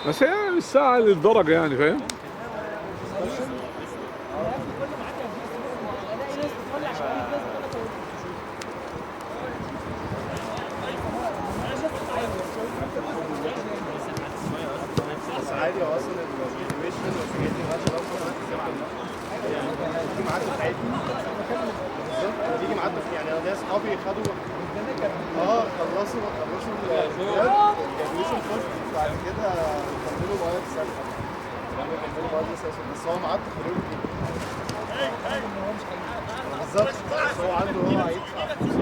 بس هي مش ساعة للدرجة يعني، فاهم؟ بس عادي، هو اصلا ال graduation والحاجات دي مالهاش علاقة. يعني بتيجي معاك دفعتي بالظبط، بتيجي معاك دفعتي. يعني انا ليا اصحابي خدوا خلصوا ال graduation first، بعد كده كملوا مواد سنه، يعني كملوا مواد لسه، بس هو معاه التخرج بالظبط. بس هو عنده، هو هيدفع فلوس.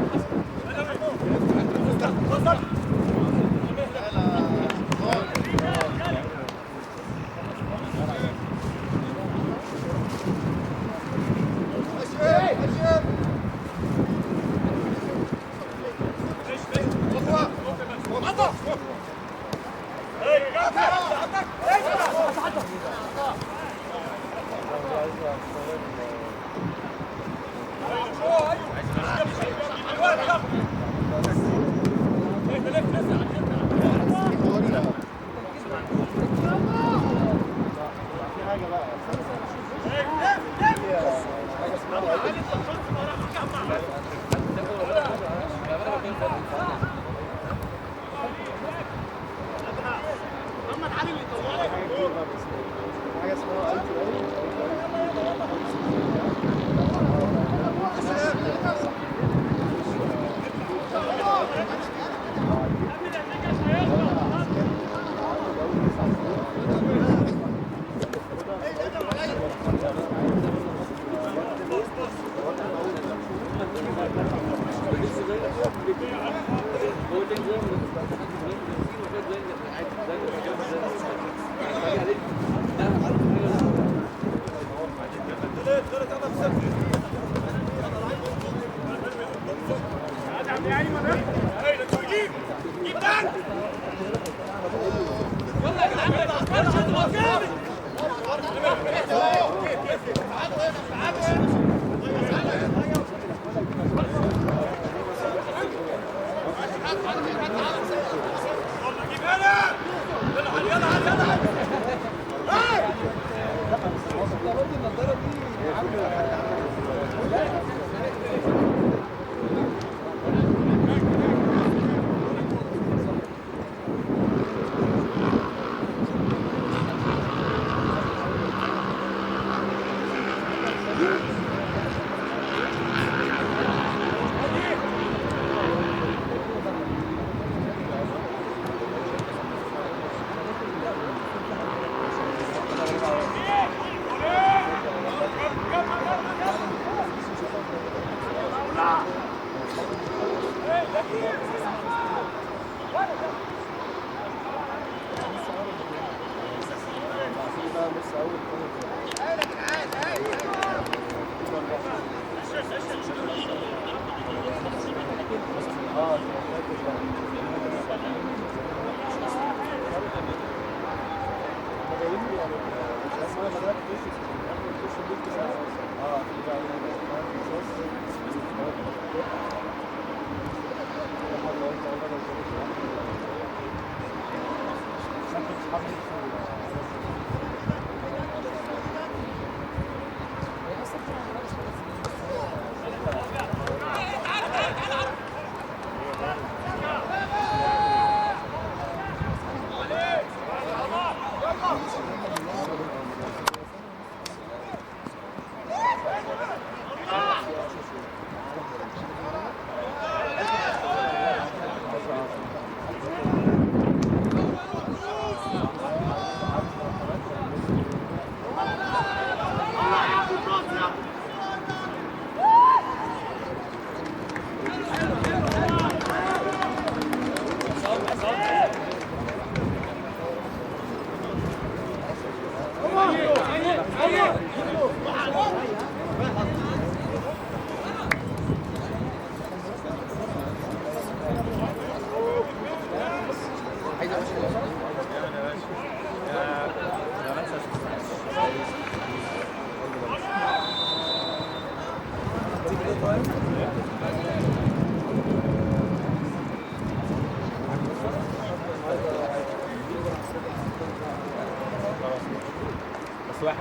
واحد.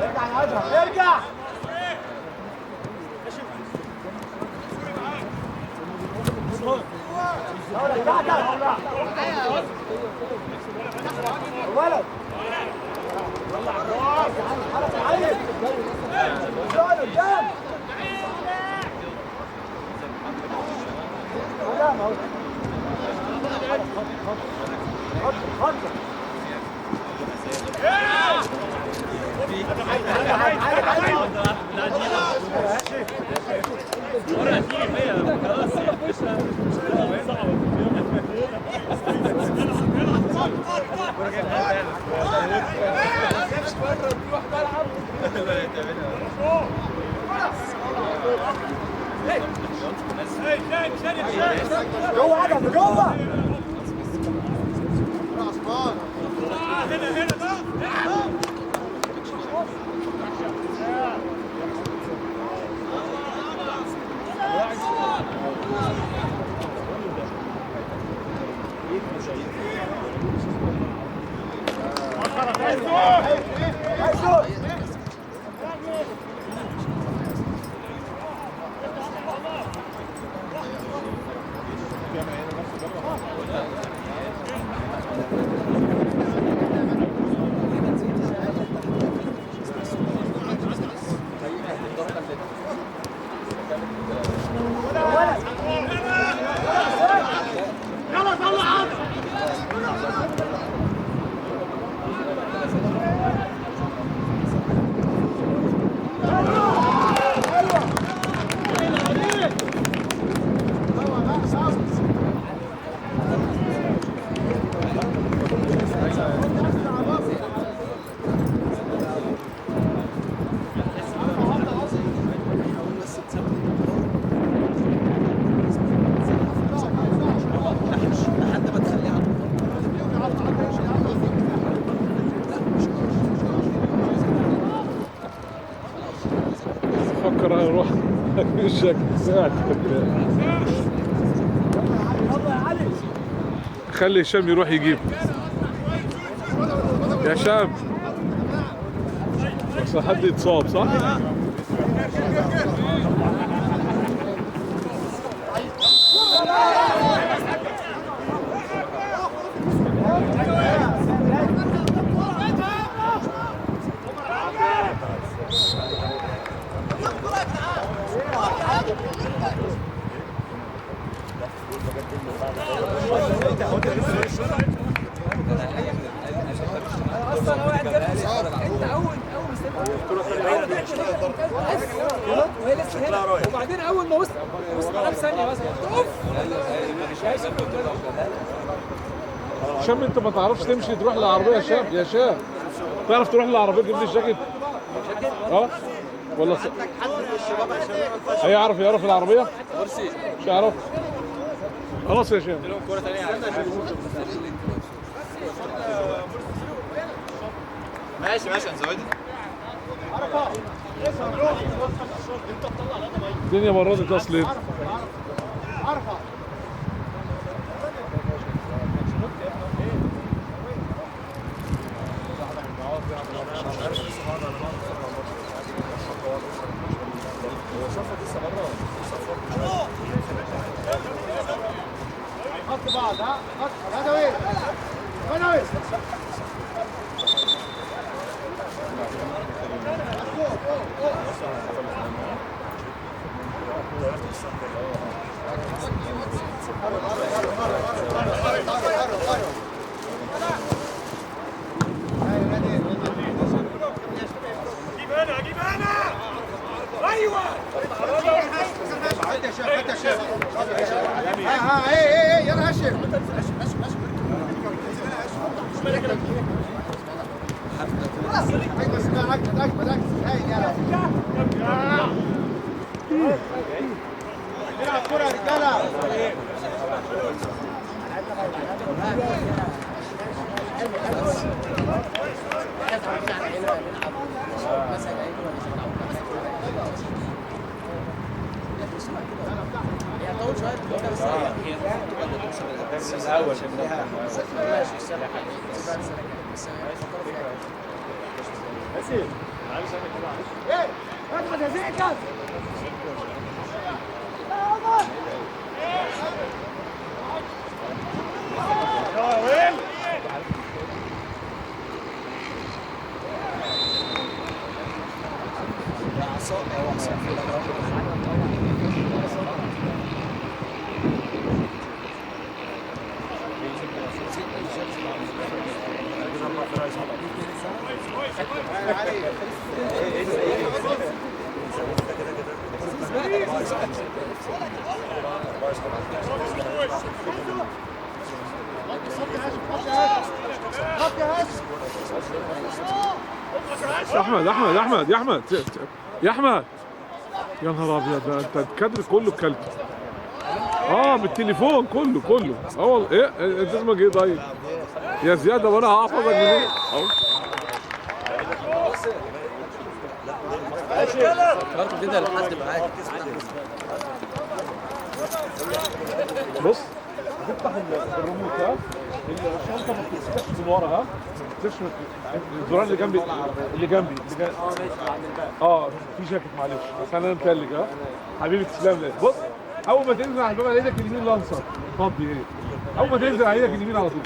ارجع يا ادهم ارجع. ولد قدام قدام اهو. خد جوه عدم جوه. فكر اروح الشكل. خلي هشام يروح يجيب. يا هشام بس حد يتصاب صح؟ انت اول وهي لسه هنا، وبعدين اول ما وصل وصل ثانية مثلا اوف. هشام انت ما تعرفش تمشي تروح للعربية يا هشام؟ يا هشام تعرف تروح للعربية تجيب لي الجاكيت؟ اه ولا هيعرف يعرف العربية؟ مش هيعرف. خلاص يا هشام ماشي ماشي هنزودها. الدنيا بردت اصلا. خط بعض ها خط بدوي بدوي. جيب انا ايوه. ها ايه ايه ايه يلا هاشم. اجمد اجمد اجمد. هاي يلا. العب كرة يا رجالة. ايه اضغط يا زيكا. يا ويل. احمد احمد احمد يا احمد يا احمد، يا نهار ابيض، ده انت الكادر كله بكلته. بالتليفون كله كله. والله ايه انت اسمك ايه طيب؟ يا زياد وانا هحفظك منين؟ اهو كده لحد معاك. بص هتفتح الريموت، ها الشنطة ما بتفتحش من ورا، ها ما بتفتحش الزرار اللي جنبي اللي جنبي في جاكيت، معلش بس انا متلج. ها حبيبي تسلم لي. بص اول ما تنزل على الباب على ايدك اليمين لانسر فضي، ايه اول ما تنزل على ايدك اليمين على طول.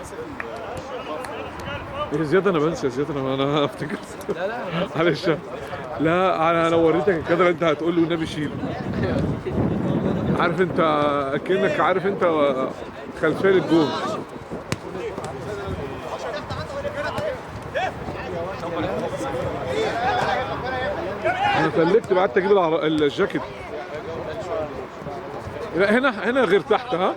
يا زياد انا بنسى يا زياد، انا افتكر. لا لا معلش، لا انا لو وريتك الكادر انت هتقول له والنبي شيله. عارف انت اكنك عارف انت خلفية للجون. انا تلجت بعد اجيب الجاكيت. لا هنا هنا غير تحت. ها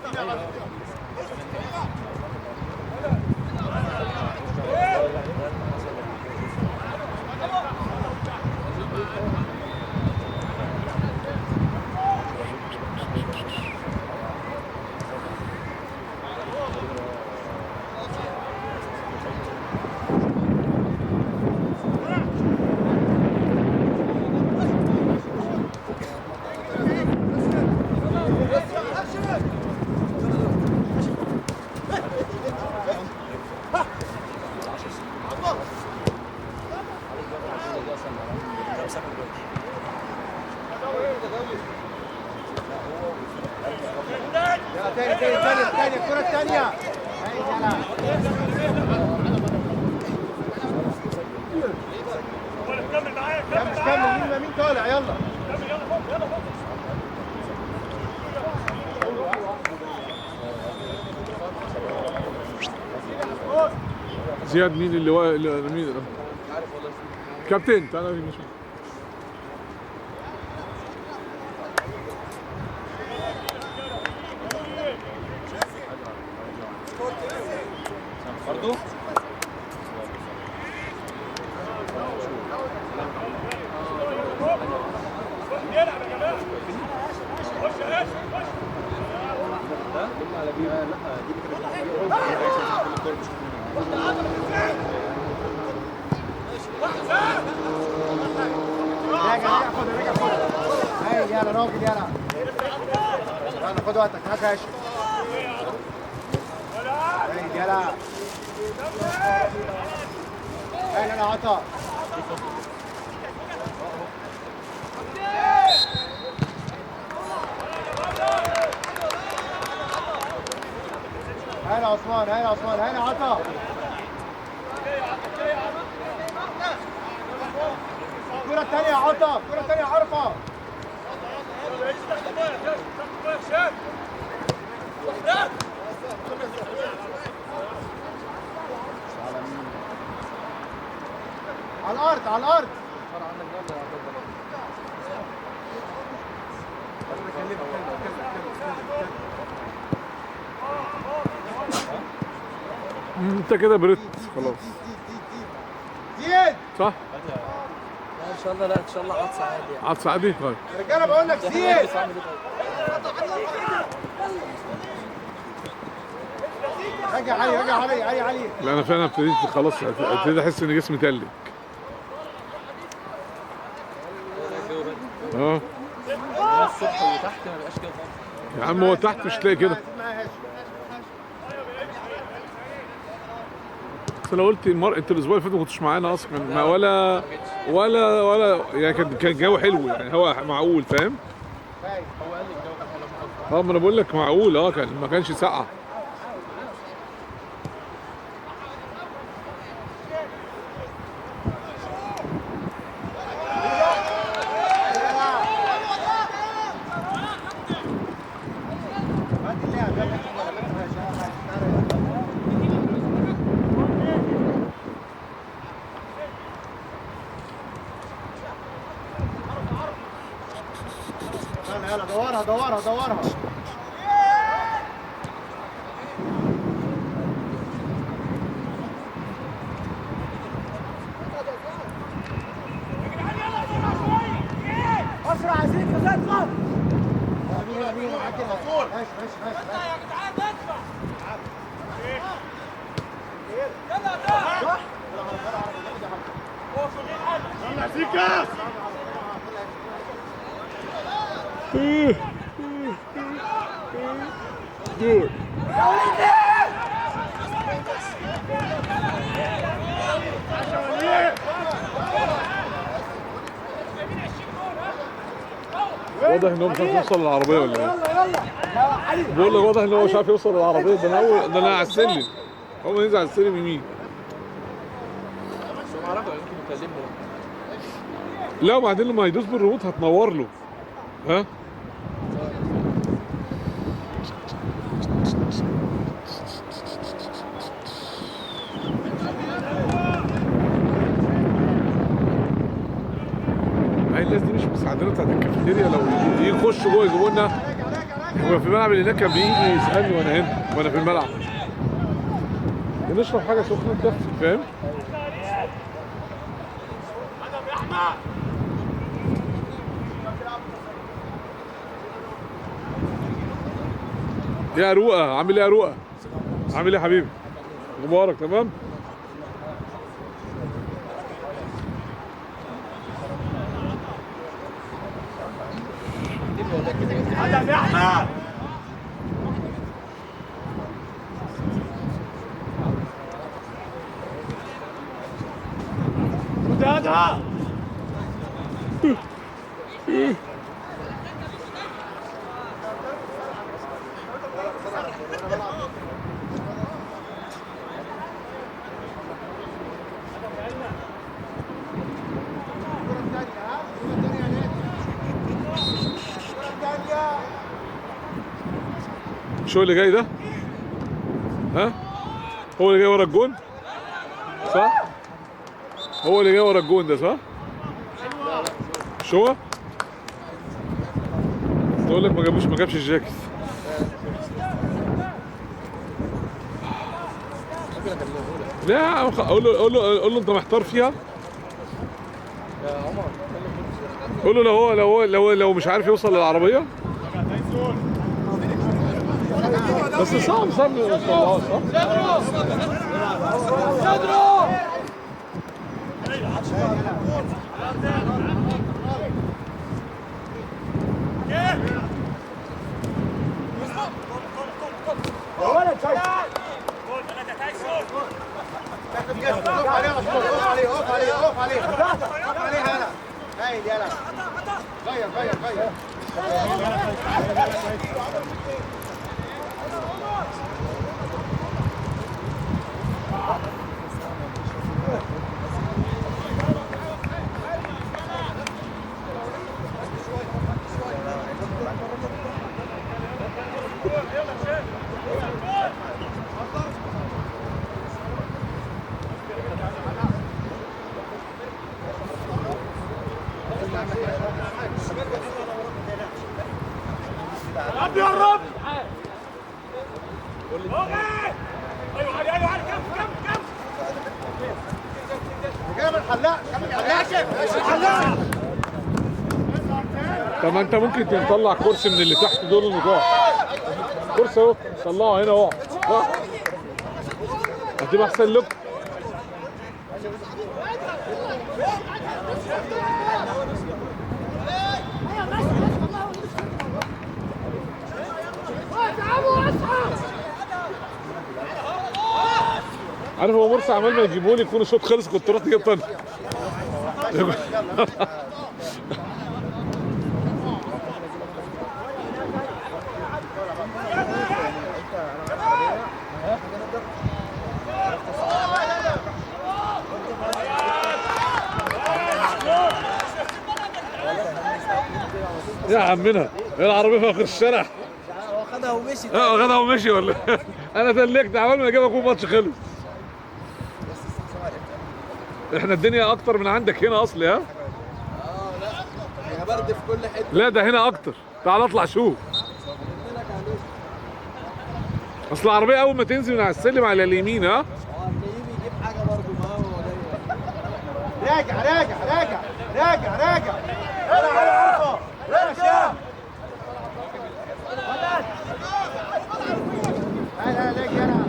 تاني تاني تاني تاني الكرة التانية. كمل معايا، كمل كمل. مين مين طالع؟ يلا كمل، يلا فوق، يلا فوق. زياد مين اللي واقف؟ مين كابتن؟ تعالى نشوف. برضو يلعب يا جماعة. خش يا هاشم، خش. راجع راجع خد، راجع خد. هاي يلا راجل يلا. يلا خد وقتك معاك يا هاشم. هاي يلا. هاي يلا عطا. هاي عثمان، هاي عثمان، هاي عطا. الكرة الثانية يا عطا، الكرة الثانية عرفة. على الأرض، على الأرض. انت كده بريت خلاص. زياد صح؟ لا ان شاء الله، لا ان شاء الله عطس عادي يعني. عطس عادي؟ طيب يا رجاله بقول لك زياد. عامل ايه طيب؟ رجع علي، رجع علي، علي علي. لا انا فعلا ابتديت خلاص، ابتديت احس ان جسمي تلج. اه الصبح وتحت ما بقاش كده خالص يا عم، هو تحت مش تلاقي كده. بس لو قلت المر... انت الاسبوع اللي فات ما كنتش معانا اصلا، ما ولا ولا ولا يعني، كان الجو حلو يعني، هو معقول فاهم؟ هو قال لي الجو كان حلو. اه ما انا بقول لك معقول، اه كان ما كانش ساقعه. يلا دورها دورها دورها. اسرع عايزين اطلع. ماشي ماشي ماشي. يا جدعان ادفع. يلا يا يلا سيكا. دور واضح ان هو مش عارف يوصل للعربية ولا ايه؟ بقول لك واضح ان هو مش عارف يوصل للعربية. ده انا اول، ده انا على السلم، هو نزل على السلم يمين. بس ما اعرفش، يمكن يكلمه. لا وبعدين لما هيدوس بالريموت هتنور له. ها؟ ما هي الناس دي مش مساعدينه بتاعت الكافيتيريا، لو يخشوا جوه يجيبوا لنا. هو في الملعب اللي هناك كان بيجي يسالني وانا هنا وانا في الملعب، بنشرب حاجة سخنة تدفي فاهم؟ يا رؤى عامل ايه يا رؤى؟ عامل ايه يا حبيبي؟ مبارك تمام؟ ادم يا احمد. خدها. شو اللي جاي ده؟ ها؟ هو اللي جاي ورا الجون؟ صح؟ هو اللي جاي ورا الجون ده صح؟ شو؟ تقول لك ما جابوش، ما جابش الجاكيت. لا قول له قول له قول له انت محتار فيها؟ قول له لو هو لو هو لو لو مش عارف يوصل للعربية؟ بس صعب صعب يوصلها صح؟ اقف عليه اقف عليه اقف عليه اقف عليه اقف عليه. يلا هايل يلا غير غير غير. ربي يا رب. ايوه علي ايوه علي كم كم كم. كده الحلاق الحلاق. طب ما انت ممكن تطلع كرسي من اللي تحت دول اللي جوه. كرسي اهو طلعه هنا اهو. صح؟ هتبقى احسن لكم. عارف هو مرسي عمال ما يجيبوا لي يكون الشوط خلص، كنت رحت جبت انا. يا عمنا العربية في اخر الشارع. هو خدها ومشي. اه خدها ومشي ولا انا تلكت عمال ما اجيب اكون ماتش خلص. احنا الدنيا اكتر من عندك هنا اصلي. ها؟ لا يا برد في كل حتة. لا ده هنا اكتر، تعال اطلع شوف. اصل العربية اول ما تنزل من على السلم على اليمين. ها؟ هو هتلاقيه بيجيب حاجة برضه. ما هو جاي. راجع راجع راجع راجع راجع. يلا يلا لا لا يلا.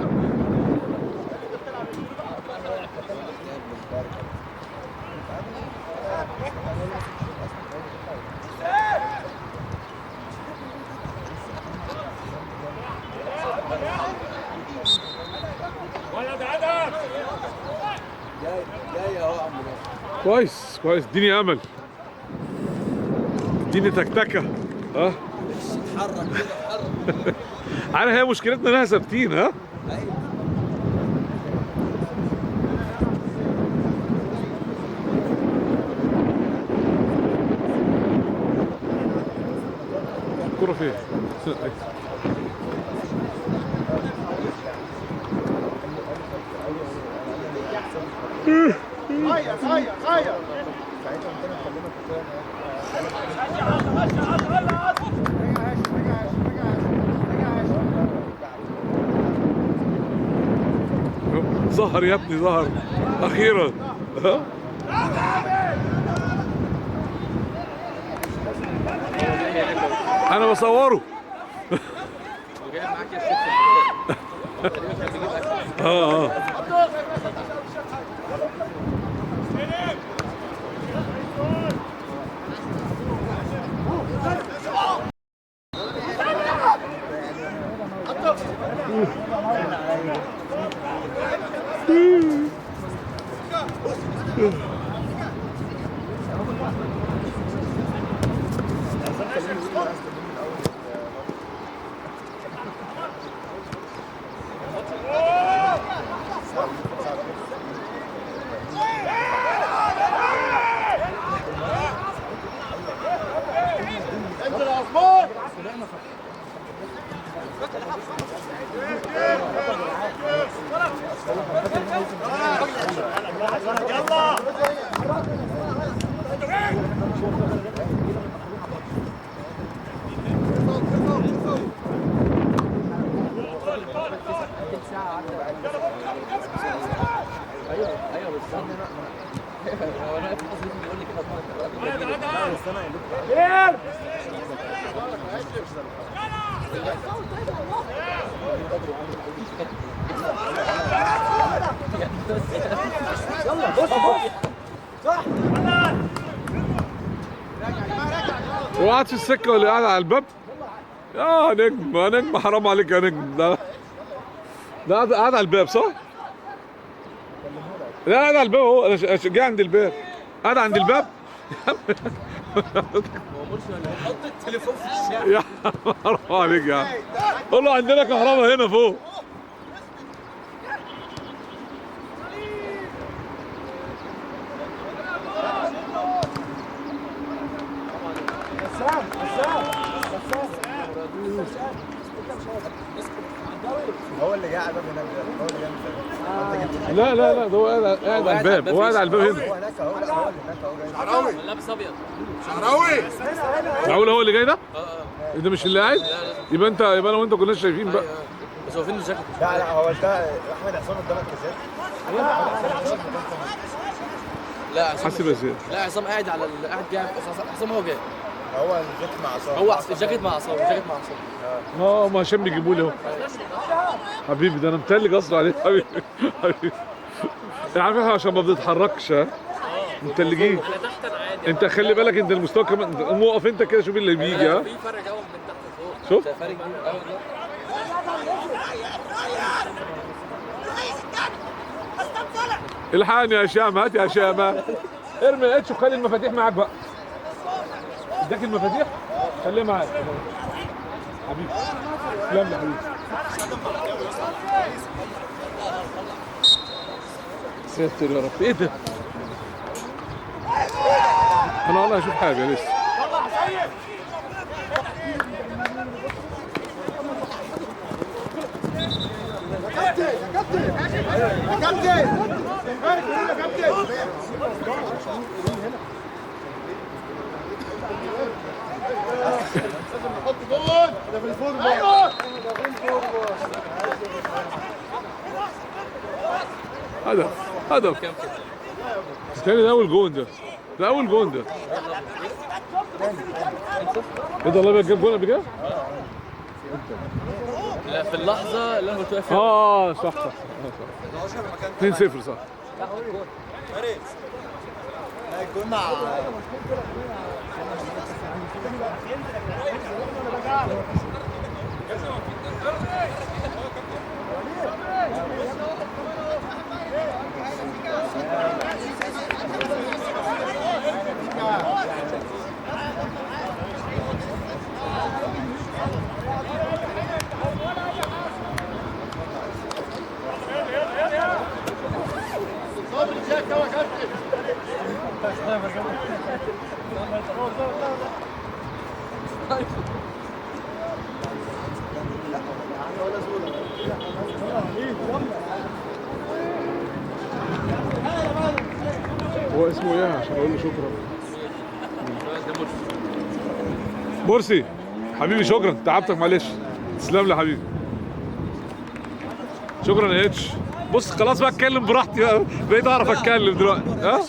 جاي اهو يا عم ناصر. كويس كويس، اديني امل، اديني تكتكه. ها؟ اتحرك كده اتحرك. عارف هي مشكلتنا انها ثابتين. ها؟ ايوه. الكرة فين؟ غير غير غير. ظهر يا ابني، ظهر اخيرا. ها؟ انا بصورة. وجايب معاك يا شيخ. تقريبا كان بيجيب اكل. اه ايوه بس هو انا قصدي بيقول لي كده. يلا بص بص صح. هو قاعد في السكة ولا قاعد على الباب؟ يا نجم يا نجم، حرام عليك يا نجم. ده قاعد على الباب صح؟ لا قاعد على الباب اهو. انا جاي عند الباب، قاعد عند الباب. هو مرسي ولا حط التليفون في الشارع؟ يا حرام عليك يا عم، قول له عندنا كهرباء هنا فوق. هو اللي جاي على الباب هناك ده، هو اللي جاي من الباب. لا لا لا، ده هو قاعد على الباب، هو قاعد على الباب هنا. هو هناك اهو، لا هو اللي هناك اهو جاي. شعراوي لابس ابيض. شعراوي معقول هو اللي جاي ده؟ ده مش اللي قاعد؟ يبقى انت، يبقى انا وانت كلنا شايفين بقى. بس هو فين الجاكيت؟ لا لا، هو ده احمد عصام قدامك يا زياد. لا عصام، حاسب يا زياد. لا عصام قاعد على قاعد جاي. عصام هو جاي. هو الجاكيت مع عصام. هو الجاكيت مع عصام، الجاكيت مع عصام. اه ما هشام بيجيبوا لي اهو. حبيبي ده انا متلج اصلا عليه حبيبي حبيبي. عارف احنا عشان ما بنتحركش ها متلجين. انت خلي بالك انت المستوى كمان، قوم اقف انت كده شوف اللي بيجي. ها في فرق قوي من تحت لفوق. شفت؟ فرق كبير قوي. الحقني يا هشام، هات يا هشام، ارمي الاتش وخلي المفاتيح معاك بقى. اداك المفاتيح؟ خليها معاك حبيبي. تسلم لي حبيبي. ساتر يا رب، ايه ده؟ انا والله هشوف حاجة لسه. يا كابتن يا كابتن يا كابتن يا كابتن. لازم نحط جول ده في الفورمة. ايوه هدف هدف. تاني ده اول جون، ده ده اول جون ده. ايه ده، الله جاب جون قبل كده؟ لا في اللحظة اللي انا كنت واقف فيها. اه صح صح صح 2-0 صح. الجون مع هو اسمه ايه عشان اقول له شكرا؟ مرسي حبيبي شكرا، تعبتك معلش. تسلم لي حبيبي، شكرا يا اتش. بص خلاص بقى اتكلم براحتي بقى، بقيت اعرف اتكلم دلوقتي. ها؟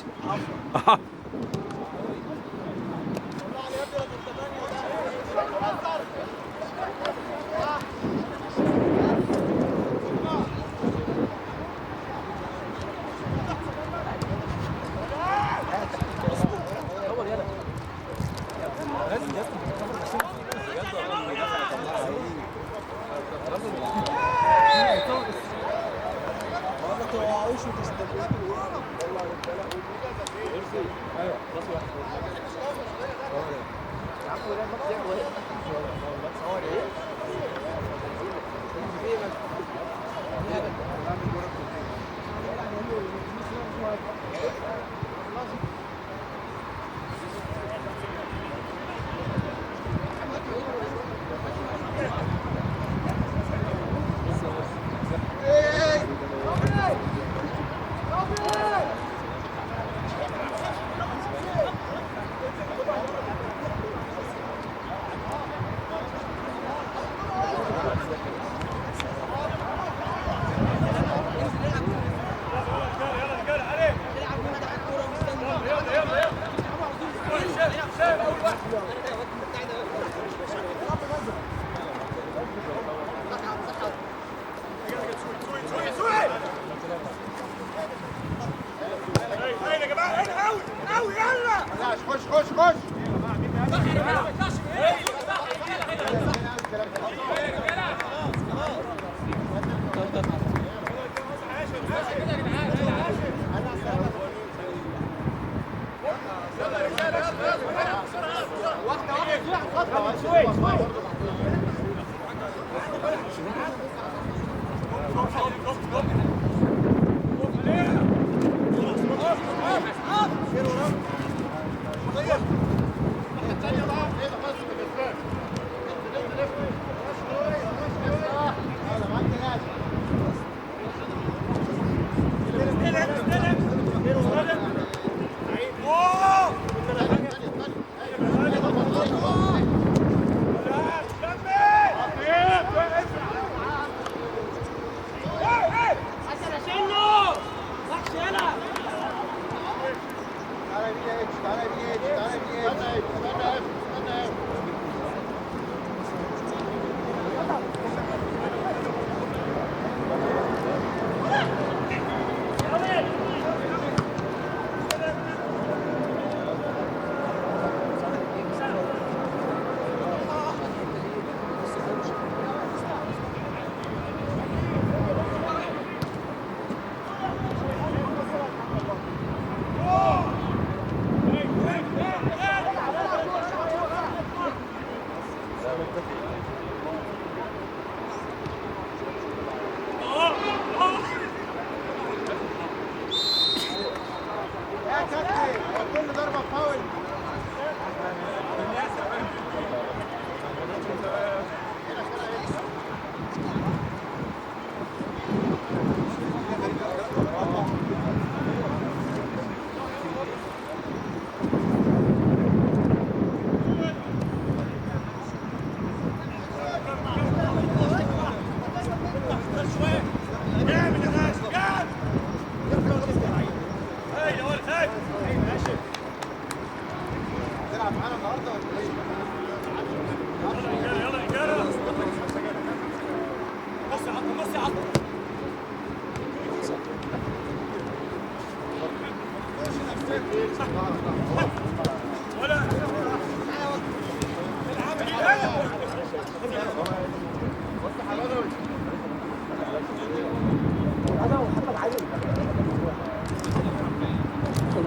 خش خش خش.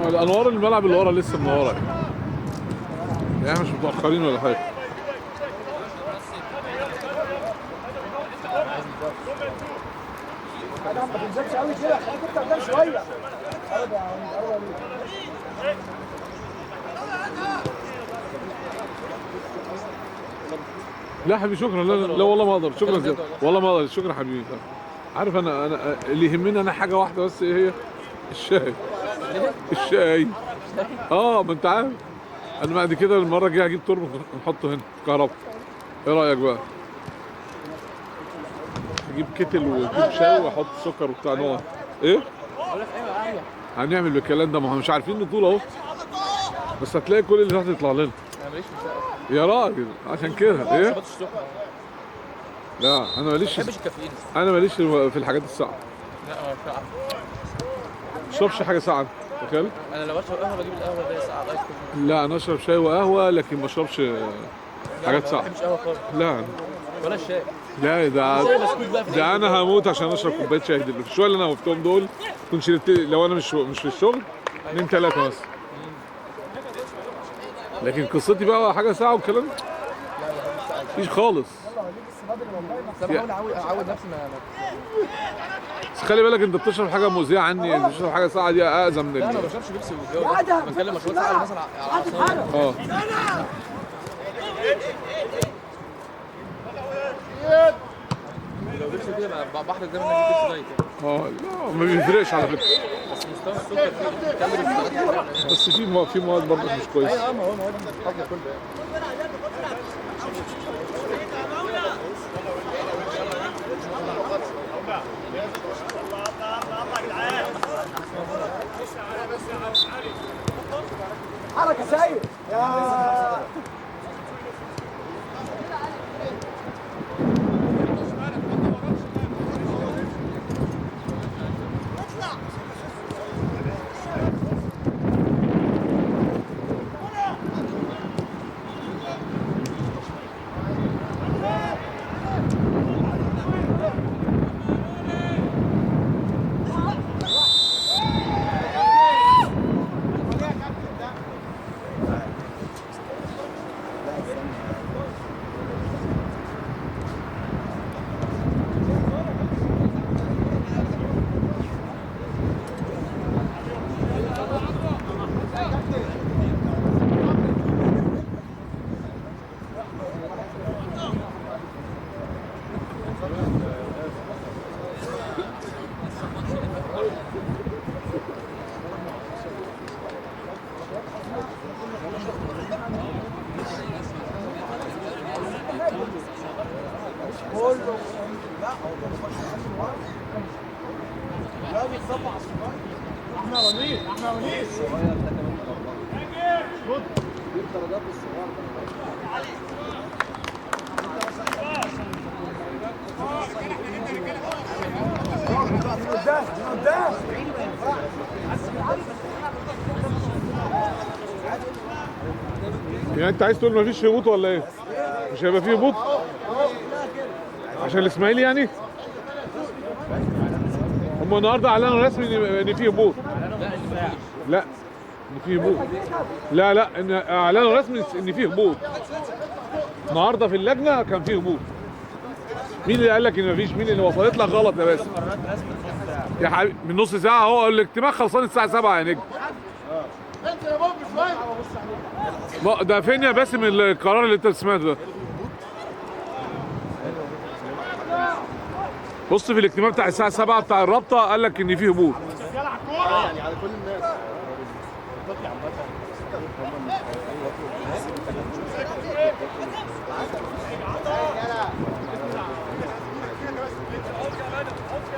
الانوار الملعب اللي ورا لسه منورة يعني مش متاخرين ولا حاجة. انا ما تنزلش قوي كده، خليك انت قدام شوية. قرب يا عم، قرب. لا حبيبي شكرا، لا لا والله ما اقدر، شكرا زياد. والله ما اقدر، شكرا حبيبي. عارف انا اللي يهمني انا حاجة واحدة بس، ايه هي؟ الشاي. الشاي ما انت عارف انا بعد كده المرة الجاية هجيب تربه نحطه هنا كهرباء. ايه رايك بقى؟ هجيب كتل واجيب شاي واحط سكر وبتاع نوع ايه؟ هنعمل بالكلام ده، ما احنا مش عارفين نطول اهو، بس هتلاقي كل اللي تحت يطلع لنا. انا ماليش في الشاي يا راجل، عشان كده ايه؟ لا انا ماليش، ما بحبش الكافيين. انا ماليش في الحاجات الساقعه. لا ما تشربش حاجة ساقعه تخيل. انا لو اشرب قهوة بجيب القهوة اللي هي ساقعه ice coffee. لا انا اشرب شاي وقهوة لكن ما اشربش حاجات ساقعه. ما بحبش قهوة خالص. لا ولا الشاي. لا ده انا هموت عشان اشرب كوباية شاي دلوقتي. الشويه اللي انا وقفتهم دول كنت شربت لو انا مش في الشغل 2 3 مثلا. لكن قصتي بقى حاجة ساعة والكلام ده مفيش خالص. بحاول اعود نفسي ما بس خلي بالك انت بتشرب حاجة مؤذية عني، بتشرب حاجة ساعة دي اذى من لا انا ما بشربش بيبسي والجو ده، بتكلم مشروبات ساقعه مثلا على اه لو بيبسي كده بحر دايما انا بيبسي diet يعني. لا ما بيفرقش على فكرة، بس مستوى السكر فيه بس في مواد برضه مش كويسة. ايوه ما هو مواد حاجة كله يعني. حركة سيد يا يعني انت عايز تقول مفيش هبوط ولا ايه؟ مش هيبقى فيه هبوط؟ عشان الاسماعيلي يعني؟ هم النهارده اعلنوا رسمي ان فيه هبوط. لا ان فيه هبوط. لا لا ان اعلنوا رسمي ان فيه هبوط. النهارده في اللجنة كان فيه هبوط. مين اللي قال لك ان مفيش؟ مين اللي وصلت لك غلط يا باسم؟ يا حبيبي من نص ساعة اهو، الاجتماع خلصان الساعة 7 يا نجم. ده فين يا باسم القرار اللي انت سمعته ده؟ بص في الاجتماع بتاع الساعة 7 بتاع الرابطة قال لك ان فيه هبوط. يعني على كل الناس.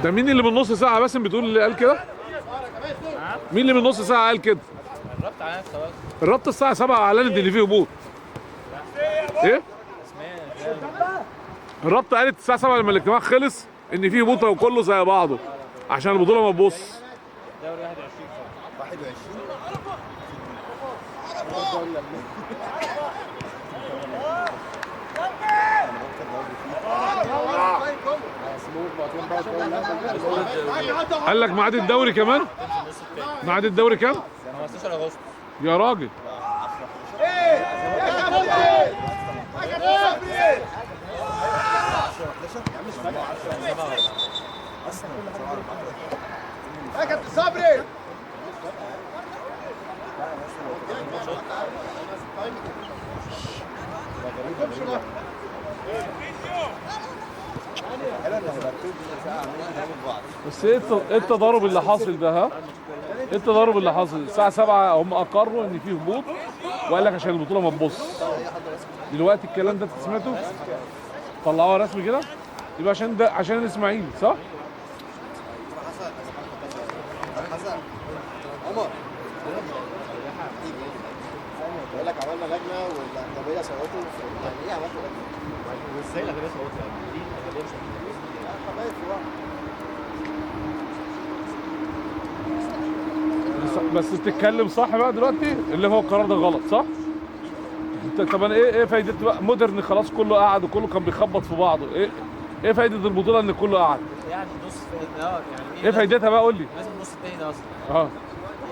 ده مين اللي من نص ساعة باسم بتقول اللي قال كده؟ مين اللي من نص ساعة قال كده؟ الرابطة اعلنت خلاص. الرابطة الساعة 7 اعلنت ان فيه هبوط. ايه؟ الرابطة قالت الساعة 7 لما الاجتماع خلص ان فيه هبوط وكله زي بعضه عشان البطولة ما تبص. دوري 21 21 قال لك ميعاد الدوري كمان؟ ميعاد الدوري كام؟ 15 اغسطس. يا راجل. ايه يا كابتن؟ يا كابتن يا كابتن صبري. بس ايه التضارب اللي حاصل ده؟ ها؟ ايه التضارب اللي حاصل؟ الساعة 7 هم اقروا ان في هبوط وقال لك عشان البطولة ما تبص. دلوقتي الكلام ده انت سمعته؟ طلعوها رسمي كده؟ يبقى عشان ده عشان الاسماعيلي صح؟ حسن عمر بقول لك عملنا لجنة والاغلبيه صوتوا، يعني ايه عملتوا لجنة؟ وازاي الاغلبية صوتوا؟ يعني دي الاغلبية مش حبايب في بعض. بس بتتكلم صح بقى دلوقتي اللي هو القرار ده غلط صح؟ انت طب انا ايه فايده بقى مودرن؟ خلاص كله قعد وكله كان بيخبط في بعضه، ايه فايده البطولة ان كله قعد؟ يعني نص يعني ايه فايدتها بقى قول لي؟ لازم النص التاني ده اصلا.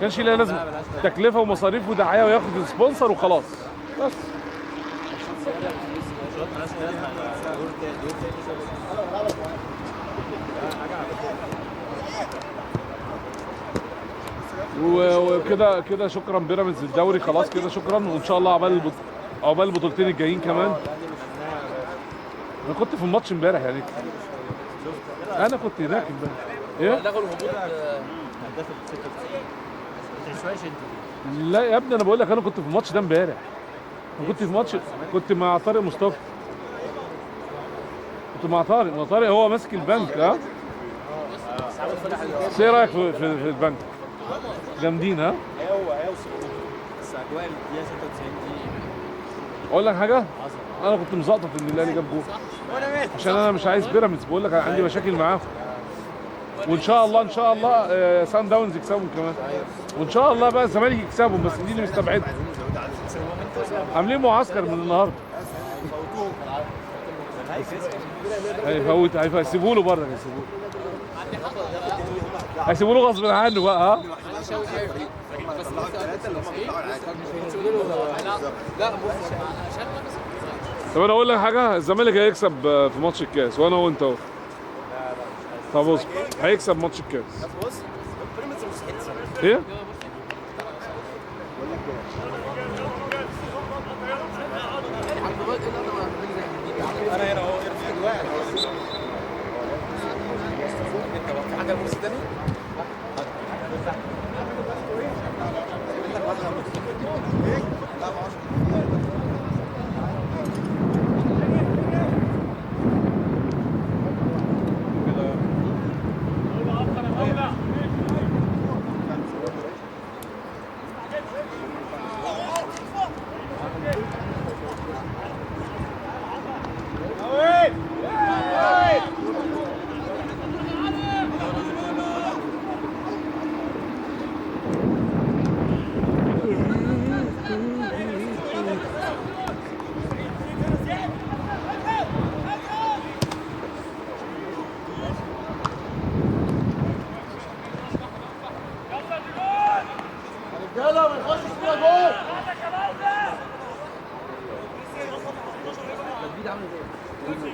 كانش ليها لازمه، تكلفة ومصاريف ودعايه وياخد sponsor وخلاص بس. وكده كده شكرا بيراميدز الدوري خلاص كده شكرا، وان شاء الله عقبال عقبال البطولتين الجايين كمان. انا كنت في الماتش امبارح يعني، انا كنت هناك امبارح. ايه؟ لغوا الهبوط هداف ال 96. ما تحسبهاش انت. لا يا ابني انا بقول لك انا كنت في الماتش ده امبارح. انا كنت في ماتش، كنت مع طارق مصطفى. كنت مع طارق، ما طارق هو ماسك البنك. ها؟ بس ايه رايك في البنك؟ جامدين. ها؟ هو هيوصل بس اجواء الدقيقة 96 دي. اقول لك حاجة؟ انا كنت مزقطط ان الاهلي جاب جول عشان انا مش عايز بيراميدز، بقول لك انا عندي مشاكل معاهم. وان شاء الله ان شاء الله سان داونز يكسبهم كمان، وان شاء الله بقى الزمالك يكسبهم، بس دي اللي مستبعدها. عاملين معسكر من النهارده. هيفوت هيسيبوا له بره، هيسيبوا له غصب عنه بقى. ها؟ طب انا اقول لك حاجة، الزمالك هيكسب في ماتش الكاس وانا وانت اهو. طب اصبر، هيكسب ماتش الكاس. بص بيراميدز مستحيل. ايه؟ انا هنا اهو. انت في حاجة مرسي تاني؟ رجاله ما يخشش فيها جول. مدريد عامل ازاي؟